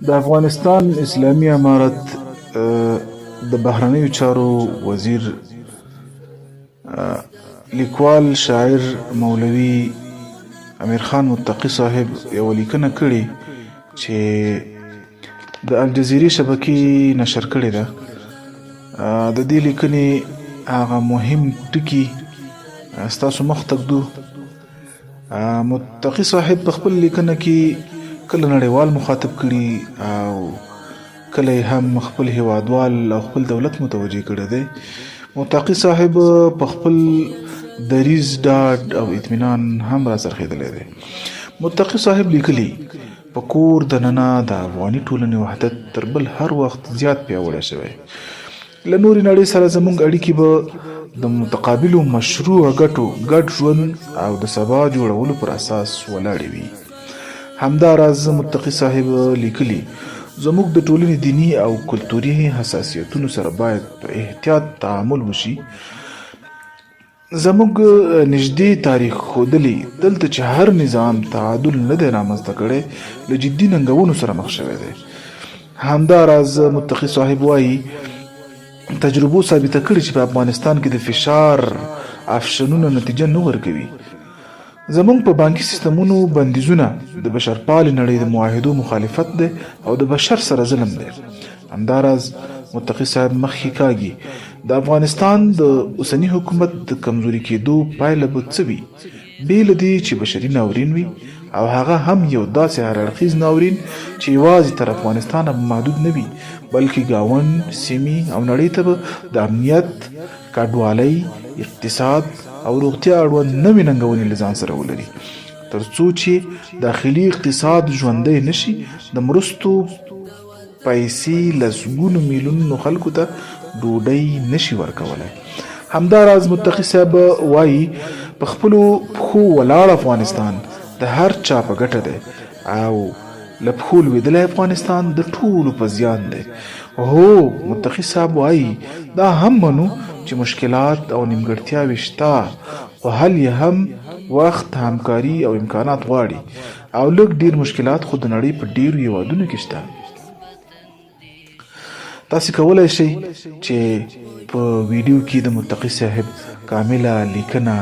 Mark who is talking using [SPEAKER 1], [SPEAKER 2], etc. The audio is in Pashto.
[SPEAKER 1] د افغانستان اسلامي امارت د بهرنیو چارو وزیر، لیکوال، شاعر مولوي امیر خان متقي صاحب یوه لیکنه کړې چې د الجزیرې شبکې نشر کړې ده. د دې لیکنې هغه مهم ټکي ستاسو مخ ته ږدو. متقي صاحب په خپل لیکنه کې کله نړیوال مخاطب کړي او کله یې هم خپل هیوادوال او خپل دولت متوجه کړی دی. متقي صاحب په خپل دریځ ډاډ او اطمینان هم راڅرخېدلی دی. متقي صاحب لیکلي، په کور دننه د افغاني ټولنې وحدت تر بل هر وخت زیات پیاوړی شوی. له نورې نړۍ سره زموږ اړیکې به د متقابلو مشروع ګټو، ګډ ژوند او د سبا جوړولو پر اساس ولاړې وي. همداراز متقي صاحب لیکلي، زموږ د ټولنې دیني او کلتوري حساسیتونو سره باید په احتیاط تعامل وشي. زموږ نږدې تاریخ ښودلې، دلته چې هر نظام تعادل نه دی رامنځته کړی، له جدي ننګونو سره مخ شوی دی. همداراز متقي صاحب وايي، تجربو ثابته کړې چې په افغانستان کې د فشار افشنونه نتیجه نه ورکوي. زموږ په بانکي سیستمونو بندیزونه د بشرپالې نړۍ د معاهدو مخالفت دی او د بشر سره ظلم دی. همداراز متقي صاحب مخکې کاږي، د افغانستان د اوسني حکومت د کمزوري کېدو پایله به څه وي، بې له دې چې بشري ناورین وي او هغه هم یو داسې هر اړخیز ناورین چې یوازې تر افغانستانه به محدود نه وي، بلکې ګاونډ، سیمې او نړۍ ته به د امنیت، کډوالۍ، اقتصاد او روغتیا اړوند نوې ننګونې له ځان سره ولري. تر څو چې داخلي اقتصاد ژوندی نه شي، د مرستو پیسې لسګونو میلیونونو خلکو ته ډوډۍ نه شي ورکولای. همداراز متقي صاحب وايي، په خپلو پښو ولاړ افغانستان د هر چا په ګټه دی او له پښو لوېدلی افغانستان د ټولو په زیان دی. هو، متقي صاحب وايي، دا هم منو چې مشکلات او نیمګړتیاوې شته، خو حل یې هم وخت، همکاري او امکانات غواړي او لږ ډېر مشکلات خو د نړۍ په ډېرو هېوادونو کې شته. تاسو کولای شئ چې په ویډیو کې د متقي صاحب کامله لیکنه